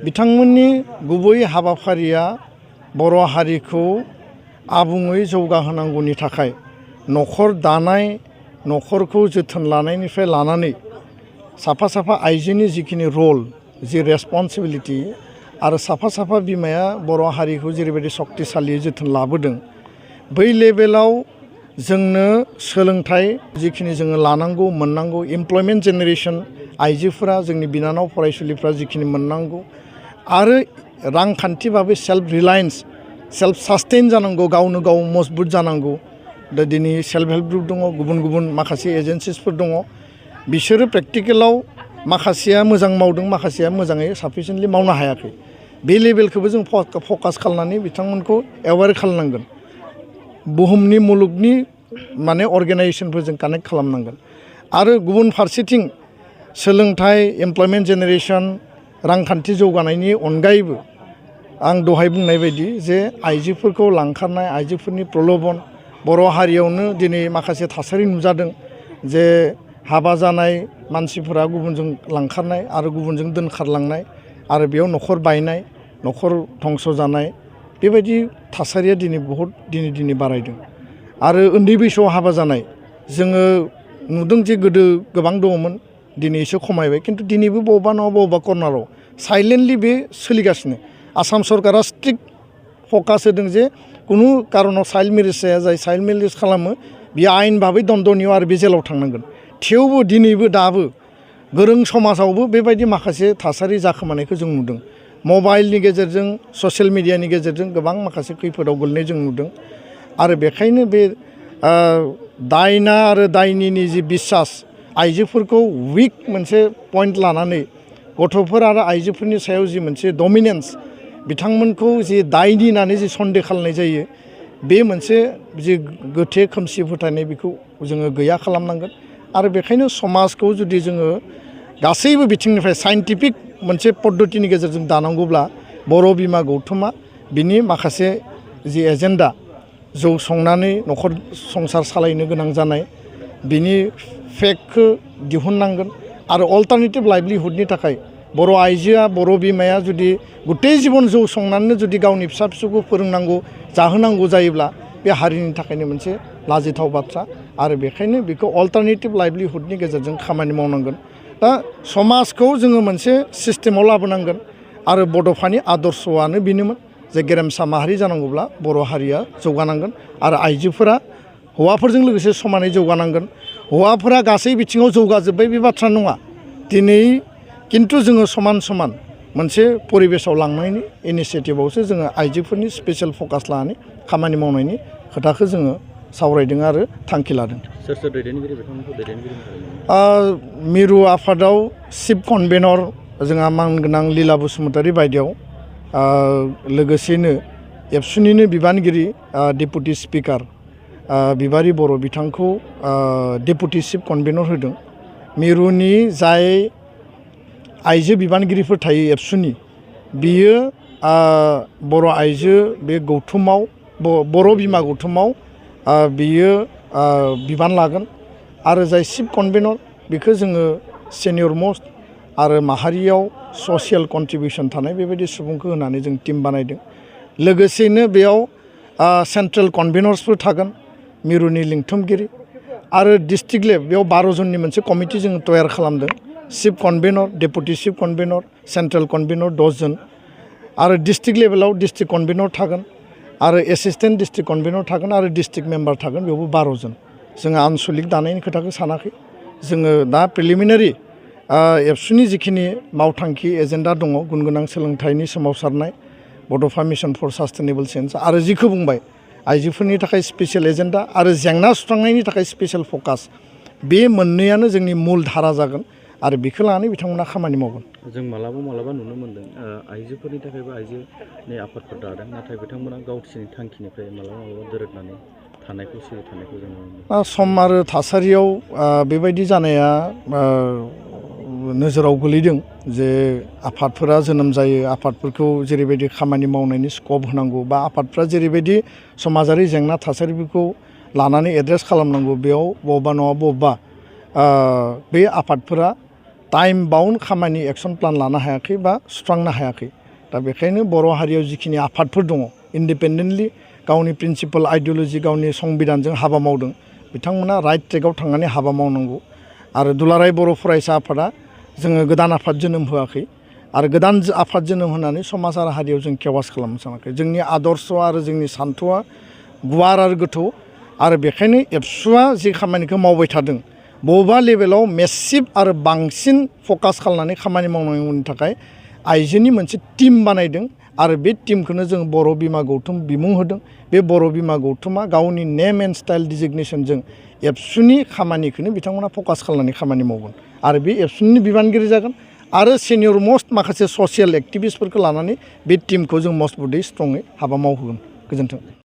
बिथांमोननि गुबै हाबाफारिया बर' हारिखौ आबुङै जौगाहोनांगौनि थाखाय न'खर दानाय न'खरखौ जोथोन लानायनिफ्राय लानानै साफा साफा आइजोनि जिखिनि रल जि रेसपन्सिबिलिटि आरो साफा साफा बिमाया बर' हारिखौ जेरैबायदि शक्तिशालि जोथोन लाबोदों बै लेभेलाव जोंनो सोलोंथाइ जिखिनि जोङो लानांगौ मोननांगौ एमप्लयमेन्ट जेनेरेशन आइजोफोरा जोंनि बिनानाव फरायसुलिफ्रा जिखिनि मोननांगौ आरो रांखान्थि भाबै सेल्फ रिलायेन्स सेल्फ सास्टेइन जानांगौ गावनो गाव मजबुत जानांगौ दा दिनै सेल्फ हेल्प ग्रुप दङ गुबुन गुबुन माखासे एजेन्सिसफोर दङ बिसोरो प्रेक्टिकेलाव माखासेया मोजां मावदों माखासेया मोजाङै साफिसियेन्टलि मावनो हायाखै बे लेभेलखौबो जों फकास खालामनानै बिथांमोनखौ एवेयार खालामनांगोन बुहुमनि मुलुगनि माने अर्गेनाइजेशनफोरजों कानेक्ट खालामनांगोन आरो गुबुन फारसेथिं सोलोंथाइ एमप्लयमेन्ट जेनेरेशन रांखान्थि जौगानायनि अनगायैबो आं दहाय बुंनाय बायदि जे आइजोफोरखौ लांखारनाय आइजोफोरनि प्रलोभन बर' हारियावनो दिनै माखासे थासारि नुजादों जे हाबा जानाय मानसिफोरा गुबुनजों लांखारनाय आरो गुबुनजों दोनखारलांनाय आरो बेयाव न'खर बायनाय न'खर धंस जानाय बेबायदि थासारिया दिनै बहुद दिनै बारायदों आरो उन्दै बैसोआव हाबा जानाय जोङो नुदों जे गोदो गोबां दङमोन दिनै एसे खमायबाय खिन्थु दिनैबो बबेबा नङा बबेबा कर्नाराव साइलेन्टलि बे सोलिगासिनो आसाम सरकारा स्ट्रिक्ट फकास होदों जे कुनु कारनाव चाइल्ड मेरिज जाया जाय चाइल्ड मेरिज खालामो बियो आयेन भाबै दन्दनीय आरो बे जेलाव थांनांगोन थेवबो दिनैबो दाबो गोरों समाजावबो बेबायदि माखासे थासारि जाखोमानायखौ जों नुदों मबाइलनि गेजेरजों ससियेल मिडियानि गेजेरजों गोबां माखासे खैफोदाव गोलैनाय जों नुदों आरो बेखायनो बे दायना आरो दायनिनि जि बिसास आइजोफोरखौ उइक मोनसे पइन्ट लानानै गथ'फोर आरो आइजोफोरनि सायाव जि मोनसे डमिनेन्स बिथांमोनखौ जि दायनि होननानै जि सन्देह खालामनाय जायो बे मोनसे जि गोथे खोमसि फोथायनाय बेखौ जोङो गैया खालामनांगोन आरो बेखायनो समाजखौ जुदि जोङो गासैबो बिथिंनिफ्राय साइन्टिफिक मोनसे पद्धतिनि गेजेरजों दानांगौब्ला बर' बिमा गौथुमा बिनि माखासे जि एजेन्डा जौ संनानै न'खर संसार सालायनो गोनां जानाय बिनि फेक्टखौ दिहुननांगोन आरो अल्टारनेटिभ लाइभलिहुडनि थाखाय बर' आइजोआ बर' बिमाया जुदि गुतै जिबन जौ संनानैनो जुदि गावनि फिसा फिसौखौ फोरोंनांगौ जाहोनांगौ जायोब्ला बे हारिनि थाखायनो मोनसे लाजिथाव बाथ्रा आरो बेखायनो बेखौ अल्टारनेटिभ लाइभलिहुडनि गेजेरजों खामानि मावनांगोन दा समाजखौ जोङो मोनसे सिस्टेमाव लाबोनांगोन आरो बड'फानि आदर्शआनो बेनोमोन जे गेरेमसा माहारि जानांगौब्ला बर' हारिया जौगानांगोन आरो आइजोफोरा हौवाफोरजों लोगोसे समानै जौगानांगोन हौवाफोरा गासै बिथिङाव जौगाजोब्बाय बे बाथ्रा नङा दिनै किन्तु जोङो समान समान मोनसे परिबेसाव लांनायनि इनिसियेटिभआवसो जोङो आइजोफोरनि स्पेसियेल फकास लानानै खामानि मावनायनि खोथाखौ जोङो सावरायदों आरो थांखि लादों सोर दैदेनगिरि बिथांमोनखौ दैदेनगिरि मिरु आफादाव चिफ कनभेनर जोंहा मानगोनां लीला बसुमतारी बायदियाव लोगोसेनो एबसुनिनो बिबानगिरि डेपुटि स्पिकार बिबारि बर' बिथांखौ डेपुटि चिफ कनभेनर होदों मिरुनि जाय आइजो बिबानगिरिफोर थायो एबसुनि बियो बर' आइजो बे गौथुमाव बर' बिमा गौथुमाव बियो बिबान लागोन आरो जाय चिफ कनभेनर बेखौ जोङो सेनियर मस्ट आरो माहारियाव ससियेल कन्ट्रिबिउसन थानाय बेबायदि सुबुंखौ होनानै जों टिम बानायदों लोगोसेनो बेयाव सेन्ट्रेल कनभेनर्सफोर थागोन मिरुनि लिंथुमगिरि आरो डिस्ट्रिक्ट लेभेल बेयाव 12 जननि मोनसे कमिटि जों तयार खालामदों chief convenor deputy chief convenor central convenor 10 जन आरो डिस्ट्रिक्ट लेभेलाव डिस्ट्रिक्ट कनभेनर थागोन आरो एसिस्टेन्ट डिस्ट्रिक्ट कनभेनर थागोन आरो डिस्ट्रिक्ट मेम्बार थागोन बेयावबो 12 जन जोङो आनसलिक दानायनि खोथाखौ सानाखै जोङो दा प्रिलिमिनारि एबसुनि जिखिनि मावथांखि एजेन्डा दङ गुन गोनां सोलोंथाइनि सोमावसारनाय बड'फा मिशन फर सास्टेनेबल चेन्ज आरो जिखौ बुंबाय आइजोफोरनि थाखाय स्पेसियेल एजेन्डा आरो जेंना सुस्रांनायनि थाखाय स्पेसियेल फकास बे मोननैयानो जोंनि मुल धारा जागोन आरो बेखौ लानानै बिथांमोना खामानि मावगोन जों मालाबा नुनो मोन्दों आइजोफोरनि थाखायबो आइजोनि आफादफोर दादों नाथाय बिथांमोना गावसोरनि थांखिनिफ्राय मालाबा दोरोदनानै थानायखौ जों नुनो मोनो सम आरो थासारियाव बेबायदि जानाया नोजोराव गोलैदों जे आफादफोरा जोनोम जायो आफादफोरखौ जेरैबायदि खामानि मावनायनि स्कप होनांगौ बा आफादफ्रा जेरैबायदि समाजारि जेंना थासारिफोरखौ लानानै एड्रेस खालामनांगौ बेयाव बबेबा नङा बबेबा बे आफादफोरा टाइम बाउन्ड खामानि एक्सन प्लान लानो हायाखै बा सुस्रांनो हायाखै। दा बेखायनो बर' हारियाव जिखिनि आफादफोर दङ इन्डिपेन्डेन्टलि गावनि प्रिन्सिपाल आइडिय'लजि गावनि संबिधानजों हाबा मावदों बिथांमोना राइट ट्रेकआव थांनानै हाबा मावनांगौ। आरो दुलाराय बर' फरायसा आफादा जोङो गोदान आफाद जोनोम होआखै आरो गोदान आफाद जोनोम होनानै समाज आरो हारियाव जों केवास खालामनो सानाखै। जोंनि आदर्श आरो जोंनि सान्थौआ गुवार आरो गोथौ आरो बेखायनो एबसुआ जि खामानिखौ मावबाय थादों बबेबा लेभेलाव मेसिभ आरो बांसिन फकास खालामनानै खामानि मावनांगौनि थाखाय आइजोनि मोनसे टीम बानायदों आरो बे टीमखौनो जों बर' बिमा गौथुम बिमुं होदों। बे बर' बिमा गौथुमा गावनि नेम एन्ड स्टाइल डिजिगनेसनजों एबसुनि खामानिखौनो बिथांमोना फकास खालामनानै खामानि मावगोन आरो बे एबसुनि बिबानगिरि जागोन आरो सिनियर मस्ट माखासे ससियेल एक्टिभिस्टफोरखौ लानानै बे टीमखौ जों मजबुतै स्ट्रङै हाबा मावहोगोन। गोजोन्थों।